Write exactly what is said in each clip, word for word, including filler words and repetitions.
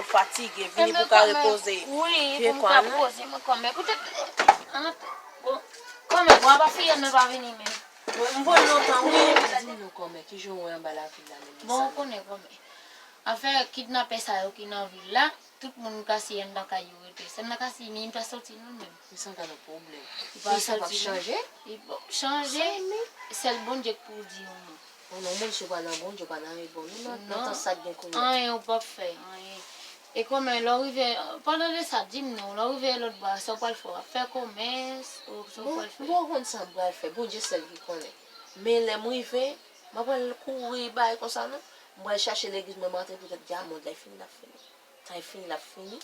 Fatige, vini pou w ka repoze. Wi, pou m ka poze mwen kòmè. Poutèt, an, bon, kòmè, bwa pa fiyèl mwen pa vini menm. Mwen, m voye lontan, wi. Di nou kòmè, kijan w wè anba lavil la menm? Bon, ou konnen kòmè. Afè kidnapè sa yo ki nan vil la, tout moun kase anndan kay yo rete. Sèl nan kase li, li pa soti non menm. Li sanble nan pwoblèm. Li pa soti non. Peyi sa p ap chanje? Li p ap chanje. Sèl Bondye k pou di yon mo. Oh non, Bondye pa nan, Bondye pa nan, e bon, nou nan, nan tan sa k gen kounye a. Anyen ou p ap fè, anyen. E kòmè, lè w rive, pandan de sa, di m non, lè w rive lòt bò a, sa w pral fè? W ap fè kòmès, ou sa w pral fè? Bon, m poko konn sa m pral fè, Bondye sèl ki konnen. Men lè m rive, m pa pral kouri bay konsa non. M pral chache legliz mwen, m antre poutèt dyamonn la, e fini l ap fini. Sa e fini, l ap fini.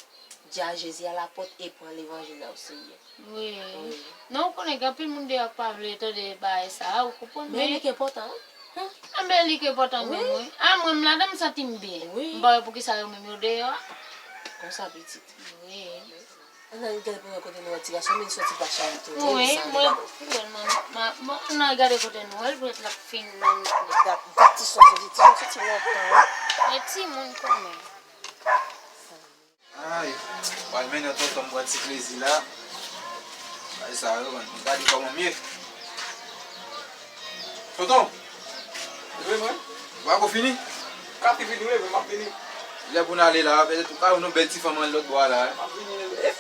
Di a Jezi a lapòt e pran levanjil la oserye. Wi. Wi. Non, ou konnen gen anpil moun deyò k pa vle tande bagay sa a, ou konprann, men li k enpòtan, wi. Anben, li k enpòtan menm, wi. A, mwen, m ladan, m santi m byen. Wi. M pa wè poukisa yo menm yo deyò a. Konsa, pitit. Wi. Ann al gade pou wè kote nou wè ti gason, men l soti pa chanje tou. Wi, mwen, mwen, mwen, bon, ann al gade kote nou wè l, poutèt l ap fin nan nèt. Gad, gad ti son soti, ti son soti lontan, wi. Men timoun kòmè. Ay, pral mennen tonton m pran ti plezi la. Ay, sa yo, gade kòman m ye. Tonton! Wi, mwen. Ou pako fini? Ka fini, wi, men m ap vini. Lè pou n ale la, petèt ou ka wè yon bèl ti fanm ann lòt bò a la. M ap vini, e, e,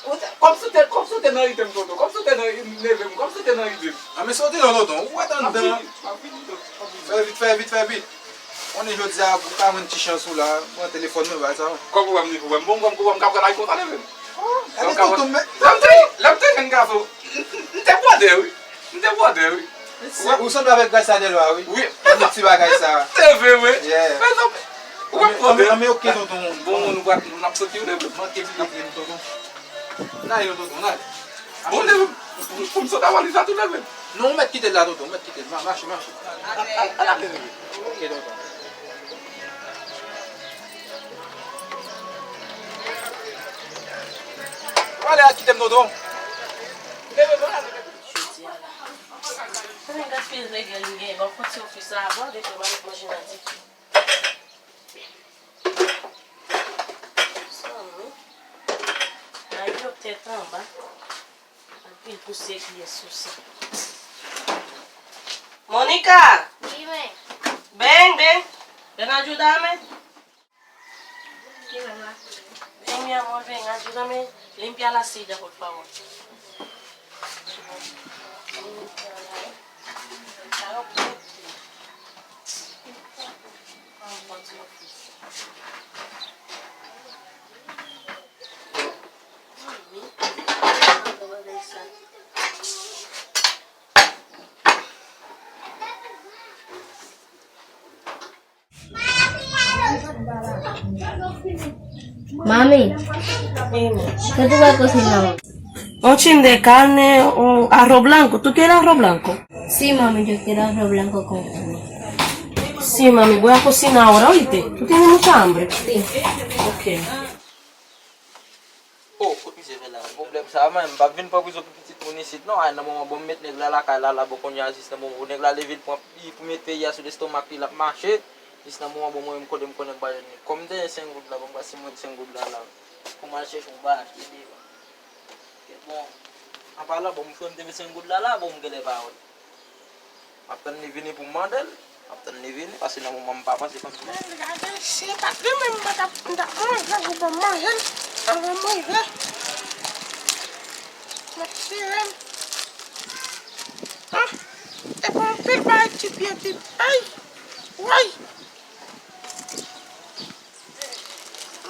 ou te, kòmsi w te, kòmsi w te nan ide m, tonton. Kòmsi w te nan neve m, kòmsi w te nan ide m. A, men soti non, tonton. Ou wè t anndan. M ap vini, m ap vini, tonton. M ap vini. Fè vit, fè vit, fè vit. Konnen jodi a, ou ka jwenn ti chans ou la, pran telefòn mwen, bay sa. Kòm ou wè m ni pou wè m bon, kòm ou wè m ka pran lay konsa, leve m. Oh, ebyen tonton, men. Lè m te, lè m te jèn gason, m, m, m te bwòdè, wi. M te bwòdè, wi. Ou, ou sanble avèk Gracia Delva, wi. Wi. Nan ti bagay sa. Te vre, wi. Yeah. Mezanmi, ou wè m bwòdè. Anben, anben, ok, tonton. Bon, nou pral, nou ap soti, wi, leve m. Manke vin ap vin, tonton. N ale, tonton, n ale. Bon, leve m. Pou, pou m sot avè li sa tou, leve m. Non, ou mèt kite l la, tonton, ou mèt kite l. Ma-, mache, mache. Al, al, al, al, leve m. Ok, tonton. Ou ale a kite m, tonton. Jodi a la. Mwen gad pil règle li gen. Bon, fon ti ofis la, bon, depi mwen manje nan ditou. Zanmi. Ay, yo tèt anba. Anpil pousyè ki gen sou sa. Monica! Dime. Ven, ven. Ven ajudarme. Dime, ma. Ven, mi amor, ven, ayúdame. Limpia la silla, por favor. Mami, qué tú vas a cocinar hoy? Un chin de carne o arroz blanco. ¿Tú quieres arroz blanco? Sí, mami, yo quiero arroz blanco con carne. Sí, mami, voy a cocinar ahora, ¿oíste? ¿Tú tienes mucha hambre? Sí. Ok. Oh, kot misye fè la? Pwoblèm sa, mwen, m p ap vin pran prizon pou pitit moun isit, non. Ay, nan moman, bon, m met nèg la lakay la, la, bon, kounye a, jis nan moman, nèg la leve, l pran, li pou met peyi a sou lestomak li, l ap mache. Jis nan moman, bon, mwen menm, kote m konnen m pa jwenn li. Kòm m te gen senk goud la, bon, m pase mwen senk goud la, la. Pou m al chèche yon bagay achte deyò. Bon, apa la, bon, m fè m te gen senk goud la, la, bon, m genlè pa wè l. M ap tann li vini pou m mande l. M ap tann li vini, paske nan moman m pa panse kòm si. Men gade, si se pa t li menm, m pa t ap, m t ap manje, ou ban m manje l, anvan m rive. M ap tire m. Ah, epi anpil bagay ti pye, ti, ay, woy.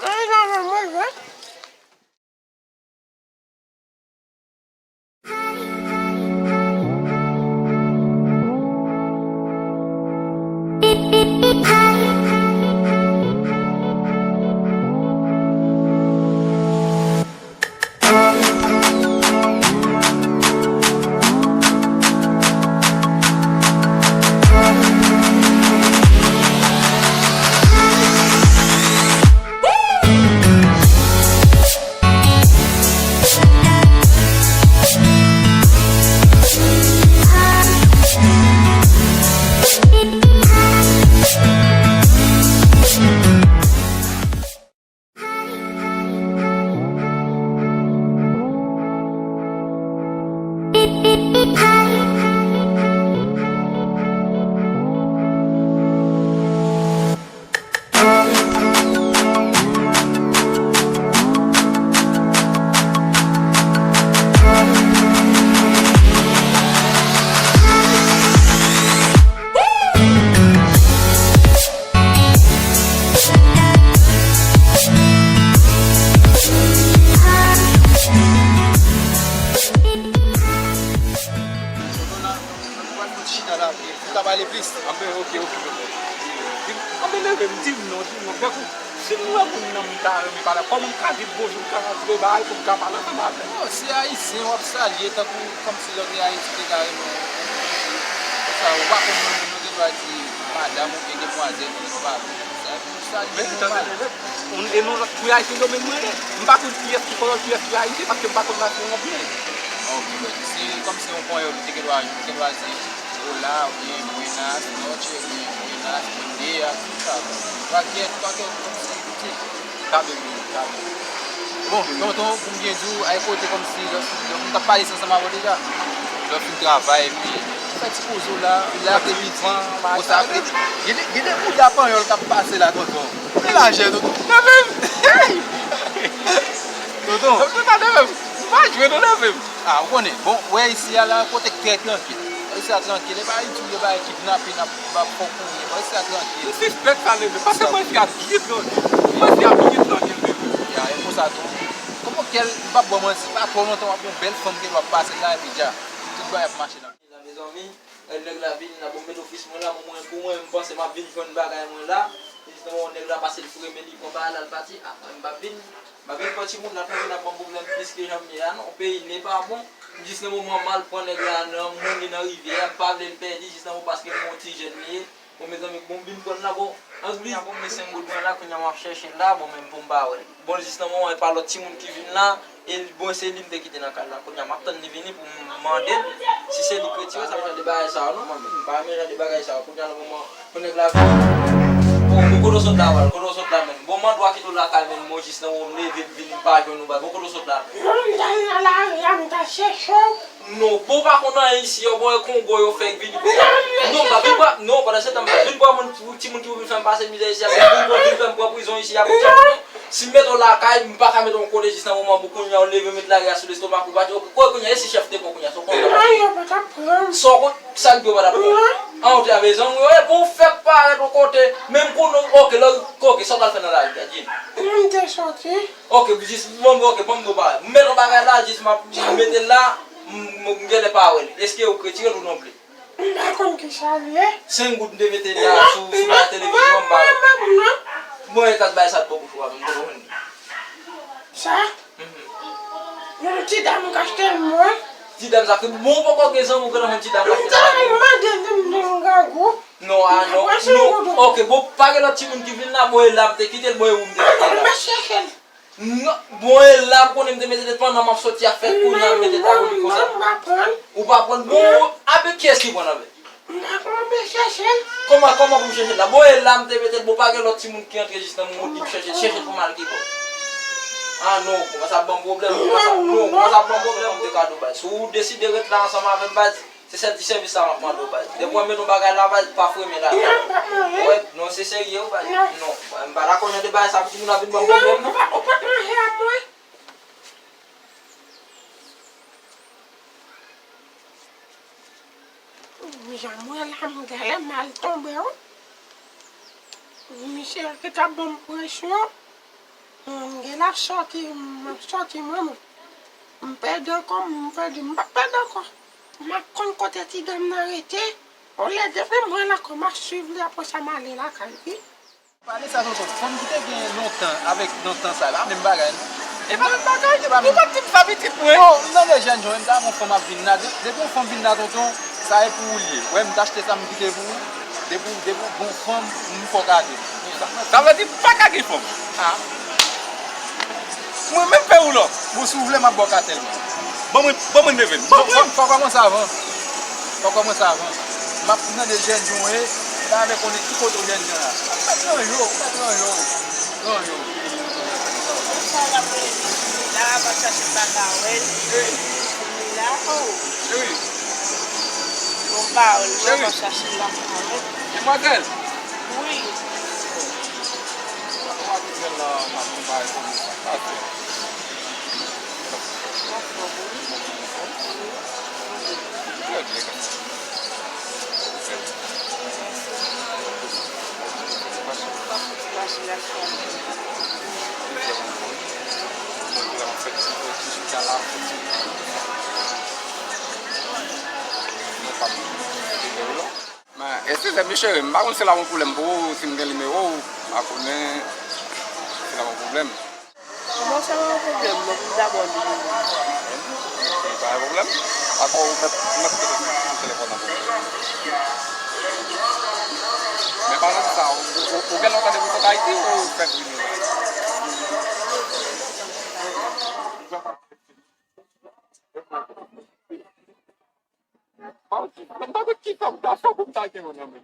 Ay, non, non, mwen, mwen. Anben leve m, di m non, di m non. Tankou, si m wè moun nan m ta renmen pale, kòman m ka di l bonjou, m ka rantre bagay pou m ka pale ansanm avè l? Non, se Ayisyen w ap salye, tankou kòmsi lòt Ayisyen te ka renmen w. Konsa, ou pa konn moun, nou te dwa di madanm oubyen demwazèl, men nou pa konn sa. Sa li Men, tande, nòmal. Tande, e nou lòt, pou Ayisyen yo menm mwen ye. M pa konn kiyès ki panyòl, kiyès ki Ayisyen, paske m pa konn nasyon an byen. Ok, se kòmsi yon panyòl, ou te gen dwa, ou te gen dwa di hola, oubyen buenas noches, oubyen buenas, buen dia, tout sa. Kwalkyè, kwalkyè, kòmsi, ou te. Ka byen, ka byen. Bon, tonton, pou m byen di w, ay kote kòmsi, lè, lè m t ap pale sa ansanm avè w deja. Lè w fin travay, epi ou fè ti poze w la, lè apre midi, bon, sa apre, gen de, gen de bouda panyòl k ap pase la, tonton. Men lajè, tonton. Leve m! Tonton. Tonton, leve m! M pa jwe, non, leve m! Ah, ou konnen. Bon, ou wè isi a la, kote k trè trankil. Isi a trankil, e pa itil yo bay kidnapin ap, ap fè w kouri. Bon, isi a trankil. M sispèk sa, leve. Paske mwen isi a byen trankil. Mwen isi a byen trankil, leve. Ya, e konsa tou. Kòman kèl, m p ap ba w manti, pa twò lontan w ap yon bèl fanm gen dwa pase la, epi dja. Tout bagay ap mache nan. La, mezanmi, eh, nèg la vin la, bon, m met ofis mwen la, bon, mwen, pou mwen, m panse m ap vin jwenn bagay mwen la. Jisteman, nèg la pase l fre, men li pran bagay la, l pati. Ah, mwen, m p ap vin, m ap vin pran timoun la, pou vin ap ban m pwoblèm plis ke jan m ye a, non, peyi n pa bon. Jis nan moman m al pran nèg la nan moun li nan rivyè a, m pa vle l pèdi, jis nan moman paske m yon ti jèn li ye. Bon, mezanmi, bon, m vin pran l la, bon, an gri. Bon, men senk goud mwen la, kounye a m ap chèche l la, bon, men pou m pa wè l. Bon, jis nan moman, e pa lòt timoun ki vin la, e l, bon, se li m te kite nan kay la. Kounye a m ap tann li vini pou m mande l si se li k retire sa, m jan de bagay sa yo, non, mwen menm, m pa renmen jan de bagay sa yo. Kounye a, nan moman, pou nèg la vini, bon, bon, kote w sot la, Wal, kote w sot la, menm? Bon, m andwa kite w lakay, menm, mwen jis nan moman, m leve, m vini, m pa jwenn ou, ba, bon, kote w sot la, menm? Non, m t al nan lari a, m t al chèche w. Non, bon, w pa konn anyen isi, yo, bon, e Kongo yo fè vini. Non, m p ap vin pran, non, pandan se tan, m p ap vin pran moun, timoun ki pou vin fè m pase mizè isi a, moun pou vin fè m pran prizon isi a, pou timoun, non. Si m mete w lakay, m pa ka mete w yon kote jis nan moman pou kounye a, w leve, w met lari a sou lestomak ou, pati, ok, kote kounye a, e si chèf te pran kounye a, sa w konn sa w pa t ap pran. Sa w konn, sa k di w pa t ap pran? An, ou te avè zanmi w, e bon, w fèk parèt yon kote, menm konnen, ok, lè, ok, sa w t al fè nan lari a, di m. M te soti. Ok, jis, bon, ok, ban m di w bagay. M met yon bagay la, jis m ap mete l la, m, m, m genlè pa wè l. Èske ou k retire l ou non plis? M pa konn kisa l ye. Senk goud m te mete la sou, sou bay televizyon, m pa wè. Mwen, mwen, mwen, mwen. Bon, e kas bay sa t bò bouch ou a, menm kote w jwenn li? Sa? Mhm. Yon ti dam k achte l mwen. Ti dam sa, ke bon, poko gen zanmi w gentan jwenn ti dam k achte l. M ta vin mande li, m di l grangou. Non, a, non, non. Ok, bon, pa gen lòt timoun ki vin la, bon, e la m te kite l, bon, e ou m te kite l la. M chèche l. Non, bon, e la m konnen m te mete tèt pandan m ap soti ap fè kounye a m mete tabou li konsa. Non, m pa pran. Ou pa pran? Bon, abe kiyès ki pran abe? M pa pran, m chèche l. Kòman, kòman pou m chèche l la? Bon, e la m te mete l, bon, pa gen lòt timoun ki antre jis nan moman di m chèche l, chèche l pou m al ki bò? Ah non, kòmanse ap ban m pwoblèm, kòmanse ap, non, kòmanse ap ban m pwoblèm, m te ka di w bay. Si w deside ret la ansanm avè m, bay, se sèl ti sèvis sa m ap mande w, baz. Depi w mete yon bagay la, baz, pa fremen la. Non, m p ap mande. Wè, non, se serye, wi, baz. Non. Non, m pa dakò jan de bagay sa pou timoun ap vin ban m pwoblèm, non. Non, ou pa, ou pa t manje ak mwen. Jan m wè la, m genlè mal tonbe, wi. Misye ki t ap ban m presyon. M genlè ap sòti, m ap sòti, mwen, mwen. M pèdi ankò, m pèdi, m p ap pèdi ankò. M ap konn kote ti dam nan rete. Olye depi m wè l ankò, m ap swiv li, apre sa m ale lakay li. Pale sa, tonton. Fanm ki te gen lontan avèk nan tan sa, e pa menm bagay, non. E pa menm bagay? E pa menm. Ou pa t di m sa pitit mwen. Non, m tande jèn jan, m ta gon fanm ap vin la. De-, depi yon fanm vin la, tonton, sa e pou ou l ye. Wè, m t achte sa, m kite pou ou. Depi, depi w gon fanm, m fò gade. Sa vle di pa ka gen fanm. Ah. Mwen menm fè ou lòk. Bon, si w vle, m ap ba w katèl mwen. Ban mwen, ban mwen neve m. Ban mwen. Fò, fò, fò kòmanse avan. Fò kòmanse avan. M ap mande jèn jan w ye, m ta renmen konnen ki kote w jèn jan la. Ou pa t nan yo, ou pa t nan yo. Nan yo. Sa l ap rele la, m ap chache m pa ka wè l. Wi. Li la, oh. Wi. Bon, pawòl, mwen, m ap chache l la, m pa wè l. Demwazèl. Wi. Demwazèl la, m ap bay kòman sa pase. M anfòm, wi. Trè byen, gason. Mèsi. Mache la, mwen vrèman kontan. Mwen vrèman fè ti, ti chita la, fè ti. Mwen pa, mwen pa, Eskize m, cheri, m pa konn si l ap yon pwoblèm pou ou, si m gen nimewo w, m pa konnen si l ap yon pwoblèm. Non, se pa yon pwoblèm, non, pou m dabò nimewo w. Pa gen pwoblèm. Atò, ou mèt, ou mèt kite sou telefòn nan pou mwen. Men pa nan sa, ou, ou, ou gen lontan depi w sot Ayiti ou fèk vini la? Mwen pa konn ki fè m ta fè pou m ta gen yon nan men.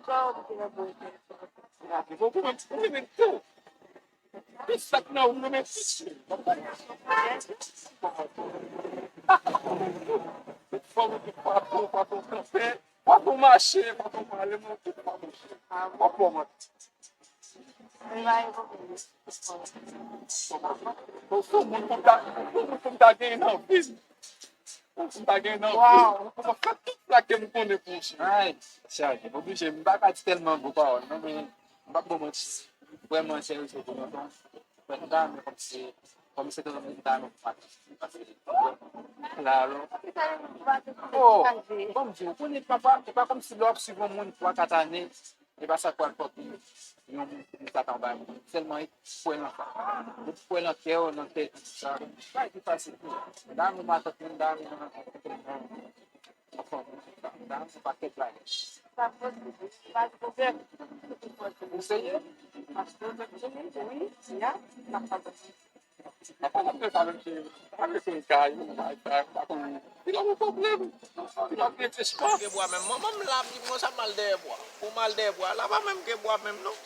Gade, bon, pou mwen, pou mwen, men tou. Pi sa k nan ou, men pi. Fò mwen te pa pou, pa pou kanpe, pa pou mache, pa pou pale, mwen tout pa mache. Mwen bon, mwen. Bon, se yon moun pou m ta, yon moun pou m ta gen nan vi m. Pou m ta gen nan vi m. Pou m fè tout sa ke m konnen pou m fè. Ay, chaje. M oblije, m pa ka di tèlman gwo pawòl, non, men m p ap ba w manti. Vrèman, serye, se pou lontan. Mwen, m ta renmen kòmsi, kòmsi se te yon moun ta renmen pou pati. Paske, la, alò. Oh, bon, m di w, ou konnen, papa, se pa kòmsi lè w ap swiv yon moun twa, kat ane, e pa sa k pral fè w vin yon moun ki satan bay moun. Sèlman kwè nan sa. Ou kwè nan kè w, nan tèt ou, sa. Bagay ki fasil tou. Damou matant mwen, damou nan, nan, nan, nan fanmi, damou pakèt bagay. Ou serye? Apa nan fè sa menm cheri? Apa nan fè sa menm cheri? Apa nan fè yon kay, yon bagay sa, pa konn. Li pa yon pwoblèm. Li pa yon dezespwa. Gen bwa menm. Manman m la ap di m konsa m al dèyè bwa. Pou m al dèyè bwa. La pa menm gen bwa menm non.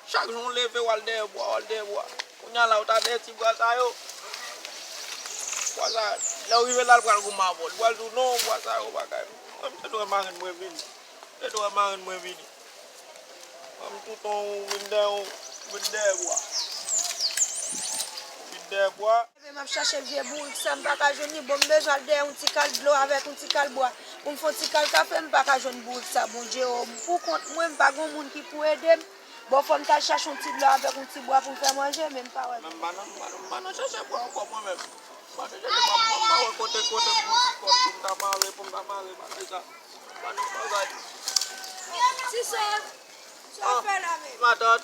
Chak jou w leve w al dèyè bwa, w al dèyè bwa. Kounye a la ou ta dèyè ti bwa sa yo. Bwa sa, lè w rive la l pral goumen avè w. Li pral di w non, bwa sa yo bagay. Mwen m te dwe marenn mwen vini. M te dwe marenn mwen vini. Mwen m toutan w vin dèyè w, vin dèyè bwa. Vin dèyè bwa. Leve m ap chache vye bourik sa, m pa ka jwenn li. Bon, m bezwen al dèyè yon ti kal dlo avèk yon ti kal bwa pou m fè yon ti kal kafe, m pa ka jwenn bourik sa. Bondye o, m pou kont mwen, m pa gen moun ki pou ede m. Bon, fò m t al chache yon ti dlo avèk yon ti bwa pou m fè manje, men m pa wè. Men m pa nan, m pa nan, m pa nan chache bwa ankò mwen menm. M pa nan chache bwa, m pa wè kote, kote m pran ti kòd pou m ta mare, pou m ta mare bagay sa. M pa nan bagay. Ti sè, sa w fè la menm? Matant,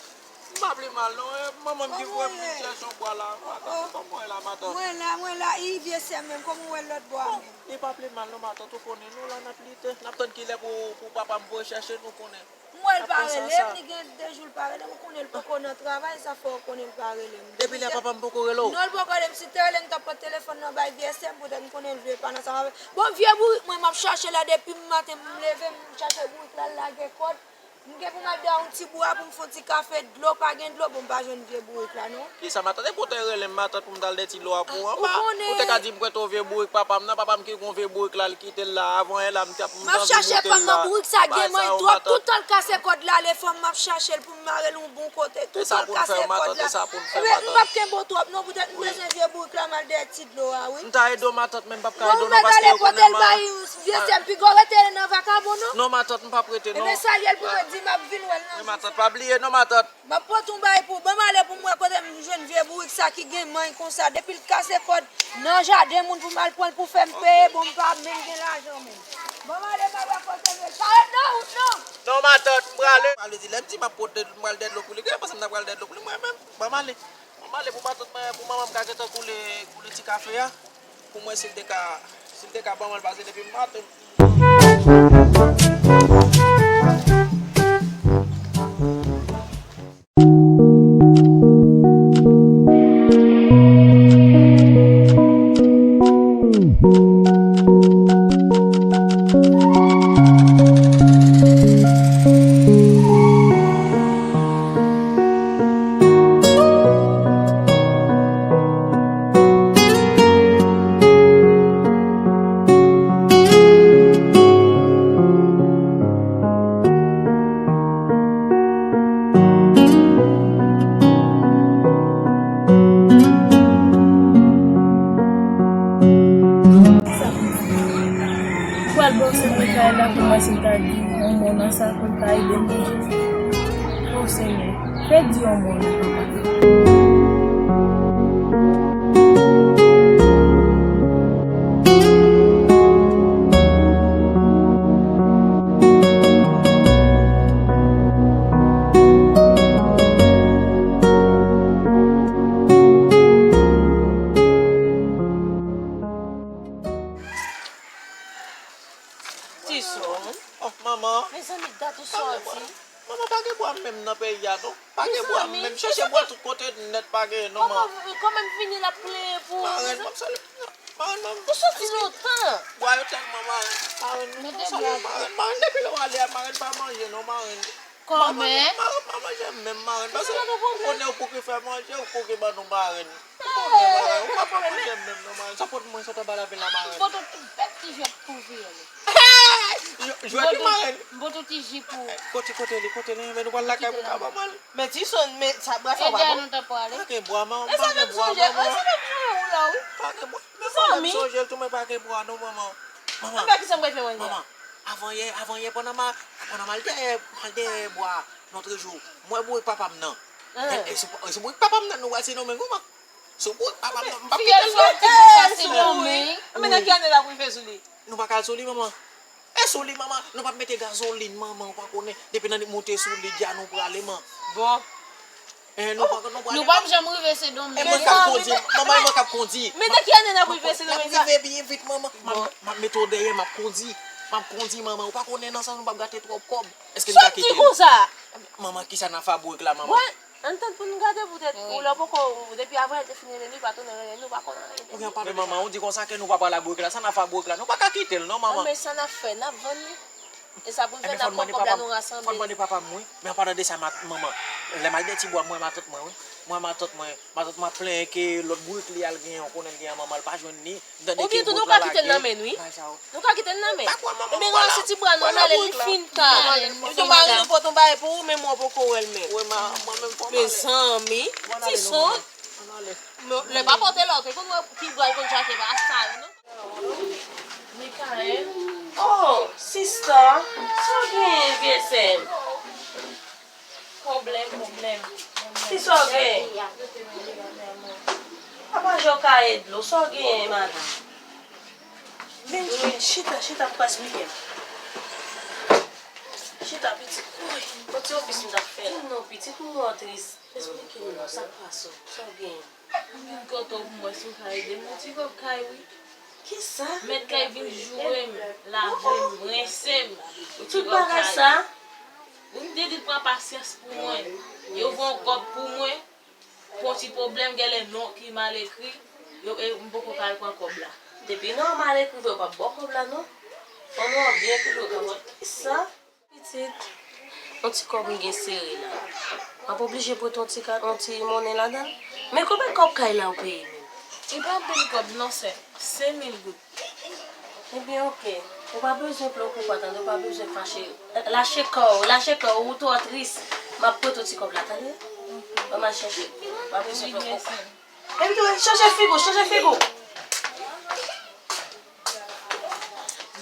m pa pi mal non, e manman m ki voye m vin chèche yon bwa la. Matant, kòman w ye la, matant? Mwen la, mwen la, i vye sè m menm, kòman w wè lòt bwa a menm? Li pa pi mal non, matant, ou konnen, nou la n ap lite, n ap tann kilè pou, pou papa m voye chèche nou, konnen. M wè l pa rele m, li gen de jou l pa rele m, ou konnen l poko nan travay, sa fè w konnen l pa rele m. Depi lè papa m poko rele w? Non, l poko rele m, si l te rele m, m t ap pran telefòn nan bay vye sè m, poutèt m konnen l vle pale ansanm avè m. Bon, vye bourik mwen m ap chache la, depi maten m leve m chache bourik la, l lage kòd. M gen pou m al dèyè yon ti bwa pou m fè yon ti kafe, dlo, pa gen dlo, bon, m pa jwenn vye bourik la non. Kisa matant, epi w te rele m matant pou m t al dèyè ti dlo a pou ou anba? Ou te ka di m prete w vye bourik papa m nan, papa m ki gon vye bourik la, l kite l la, avan yè la, m t ap, m t anvi moute l la. M ap chache pa m nan bourik sa gen manch twòp, toutan l kase kòd la, ale fanm m ap chache l pou m mare l yon bon kote, toutan l kase kòd la. Ebyen, m p ap kenbe w twòp non, poutèt m bezwen vye bourik la, m al dèyè ti dlo a, wi. M ta ede w matant, men m p ap ka ede w non, paske ou konnen m. Vye sè m, piga w rete nan vakabon non. Non, matant, m p ap rete non. Ebyen, salye l pou mwen, di m ap vin wè l nan jou sa. Wi, matant, pa bliye non, matant. M ap pote yon bagay pou ou. Ban m ale pou m wè kote m jwenn vye bourik sa ki gen manch konsa. Depi l kase kòd nan jaden moun pou m al pran l pou fè m peye, bon, m pa menm gen lajan menm. Ban m ale, m al wè kote m ye. Pa ret nan wout non. Non, matant, m prale. Sa vle di, lè m di m ap pote, m pral dèyè dlo pou li, gen panse m ta pral dèyè dlo pou li mwen menm. Ban m ale. Ban m ale pou matant mwen, pou manman m ka gentan koule, koule ti kafe a. Pou mwen, si l te ka, si l te ka ban mwen l, paske depi maten. Pral bò sou mwen kay la pou mwen si l ta di yon mo nan sa pou l ta ede m. O Senyè, fè di yon mo nan papa. nan peyi a non. Pa gen bwa, mezanmi, menm chèche bwa tout kote nèt pa gen non, man. Kòman, kòman m vini l ap plenyen pou ou? Marenn, m ap salye. Marenn, man. Ou soti lontan. Bwa yo tèlman marenn. Marenn, m ap salye marenn. Marenn, depi lè w ale a, marenn pa manje non, marenn. Kòmè? Marenn, marenn pa manje menm, marenn. Paske ou konnen ou pou ki fè manje, ou pou ki ban nou marenn. Ou konnen, marenn, ou pa pran manje menm non, marenn. Sa pot mwen sot anba lavil la, marenn. M pot ou ti bèt ti jwèt pou vye li. Jwèt wi, marenn. M pot ou ti ji pou ou. Kote, kote li, kote li, men nou pral lakay pou ka ban mwen. Men ti sonn, men sa bwa sa w pa bon. E dèyè nou t ap prale. Pa gen bwa, manman, pa gen bwa, manman. E sa menm sonje, e sa menm sonje ou la, wi. Pa gen bwa. Men mwen menm sonje l tou, men pa gen bwa non, manman. Manman. Anben, kisa m pral fè manje a? Manman, avan yè, avan yè, pandan m a, pandan m al dèyè, m al dèyè bwa, lòt jou, m wè bourik papa m nan. E, e sou, e sou bourik papa m nan nou pral se Domeng, manman. Sou bourik papa m nan, m p ap kite l non. Fiyèl soti konsa se Domeng. Anben, nan ki ane l ap rive sou li? Nou pa ka al sou li, manman. E sou li, manman, nou p ap mete gazolin, manman, ou pa konnen. Depi nan moute sou li, dja nou prale, man. Bon. Eh, nou pa, nou prale, nou p ap janm rive Sendomeng. E mwen k ap kondi, manman, e mwen k ap kondi. Men nan ki ane n ap rive Sendomeng sa? N ap rive byen vit, manman. M ap, m ap mete w dèyè, m ap kondi. M ap kondi, manman. Ou pa konnen nan sans nou p ap gate twòp kòb. Èske n ka kite l? Sa w di konsa? Manman, kisa n ap fè a bourik la, manman? Bon, ann tann pou n gade poutèt ou lè poko, depi avan l te fin rele li, li pa tounen rele nou, pa konn anyen de li. Men manman, ou di konsa ke nou pa pral a bourik la. Sa n ap fè a bourik la? Nou pa ka kite l, non, manman. Men sa n ap fè, n ap vann li. E sa pou n fè, n ap pran kòb la, nou rasanble. Fò n mande papa m, wi. Men an palan de sa, manman, lè m al dèyè ti bwa, m wè matant mwen, wi. M wè matant mwen, matant mwen ap plenyen ke lòt bourik li al genyen, ou konnen l genyen manman l pa jwenn li. M tande ke bourik la lage. Oubyen tou, nou ka kite l nan men n, wi. Nou ka kite l nan men n. Ebyen, rann si ti bwa nou, n ale, li fin ta. Epi tou mari nou pote yon bagay pou ou, menm ou poko wè l menm. Mezanmi, ti sonn. Lè pa pote la, ou te konn wè ki bwa l konn chache, pa sa yo, non. Mikaèl. Oh, sista, sa w genyen, vye sè m? Pwoblèm, pwoblèm, pwoblèm. Kisa w genyen? Apa jan w ka ede w? Sa w genyen, madanm? Vin, vin, chita, chita, pou w esplike m. Chita, pitit. Woy, yon ti ofis m t ap fè la. Di m non, pitit, m wè w tris. Esplike m non, sa k pase w? Sa w genyen? M vin kote w pou m wè si w ka ede m. Yon ti kòb kay, wi. Kisa? Mèt kay vin joure m, lave m, rense m. Yon ti kòb kay. Tout bagay sa? Wi, m te di l pran pasyans pou mwen. Yo voye yon kòb pou mwen. Pou yon ti pwoblèm, genlè non ki mal ekri, yo, e, m poko ka al pran kòb la. Depi non an mal ekri vre, yo p ap ba w kòb la, non. Fò non an byen ekri pou yo ka ba w. Kisa? Pitit, yon ti kòb m gen sere la. M ap oblije pote yon ti ka, yon ti monnen ladan l. Men konbyen kòb kay la ou peye menm? Li pa anpil kòb non, sè. Senk mil goud. Ebyen, oke. Ou pa bezwen plore, tande, ou pa bezwen fache. Lache kò w, lache kò w, ou twò tris. M ap pote w ti kòb la, tande? Ban m al chèche. Ou pa bezwen plore. Epi tou, chanje figi w, chanje figi w.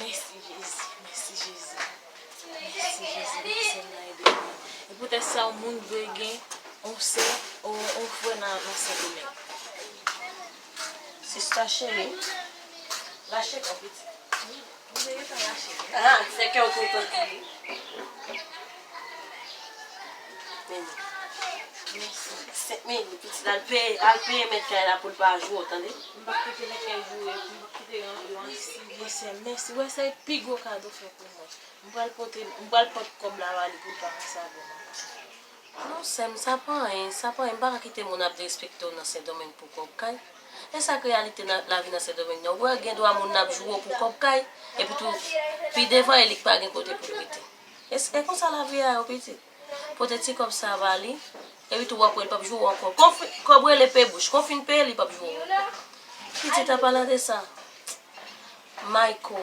Mèsi, Jezi, mèsi, Jezi. Mèsi, Jezi, mèsi, Seyè, ede mwen. E poutèt sa, yon moun dwe gen yon sè, yon, yon frè nan, nan Sendomeng. Sista cheri, lache kò pitit. Mwen te gentan lache. Ah, fè kè w kontan. Men li. Mèsi. Senk mil, pitit, al peye, al peye mèt kay la pou l pa joure w, tande? M p ap kite mèt kay joure, m p ap kite yo, yo ansi. Mèsi, mèsi. Wè, se pi gwo kado w fè pou mwen. M pral pote, m pral pot kòb la ba li pou l pa ranse avè mwen konsa. Non, sè m, sa pa anyen, sa pa anyen. M pa ka kite moun ap derespekte w nan Sendomeng pou kòb kay. E sa k reyalite nan lavi nan Sendomeng nan. Ou wè, gen dwa moun nan ap joure w pou kòb kay, epi tou, pi devan, e li k pa gen kote pou l rete. E s-, e konsa lavi a ye, pitit. Pote ti kòb sa a ba li, epi tou, w ap wè, li p ap joure w ankò. Kon fi-, kòb rele pe bouch. Kon fin peye, li p ap joure w ankò. Pitit, an palan de sa, Mayko,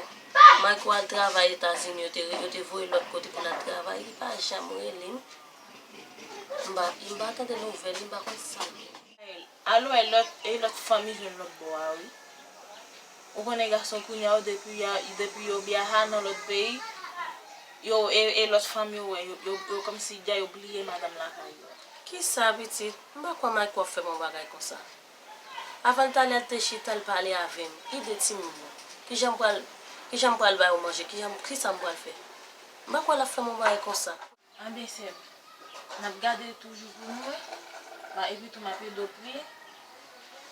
Mayko al travay Etazini, yo te, yo te voye l lòt kote pou l al travay, li pa janm rele m. M pa, m pa tande nouvèl li, m pa konn sa l ye. Alo, e lòt, e lòt fanm li jwenn lòt bò a, wi. Ou konnen gason kounye a yo, depi a, depi yo byaha nan lòt peyi, yo, e, e lòt fanm yo wè, yo, yo, yo kòmsi dja yo bliye madanm lakay yo. Kisa, pitit? M pa kwè Mayko ap fè m yon bagay konsa. Avan l t ale, l te chita, l pale avè m. Ide timoun yo. Kijan m pral, kijan m pral ba yo manje? Kijan, kisa m pral fè? M pa kwè l ap fè m yon bagay konsa. Anben, sè m, n ap gade toujou pou nou, wi. Ba, epi tou, m ap ede w priye.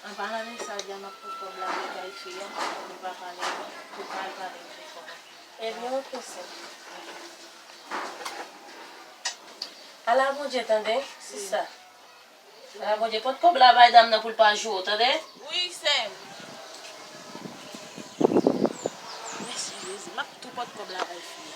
An palan de sa, dja m ap pran kòb la pou kay fi a, pou l pa pale, pou l pa al pale vye kòb. Ebyen, oke, sè m. Ala Bondye, tande, sista. Ala Bondye, pot kòb la bay dam nan pou l pa joure w, tande? Wi, sè m. Mèsi, Jezi. M ap tou pot kòb la bay fi.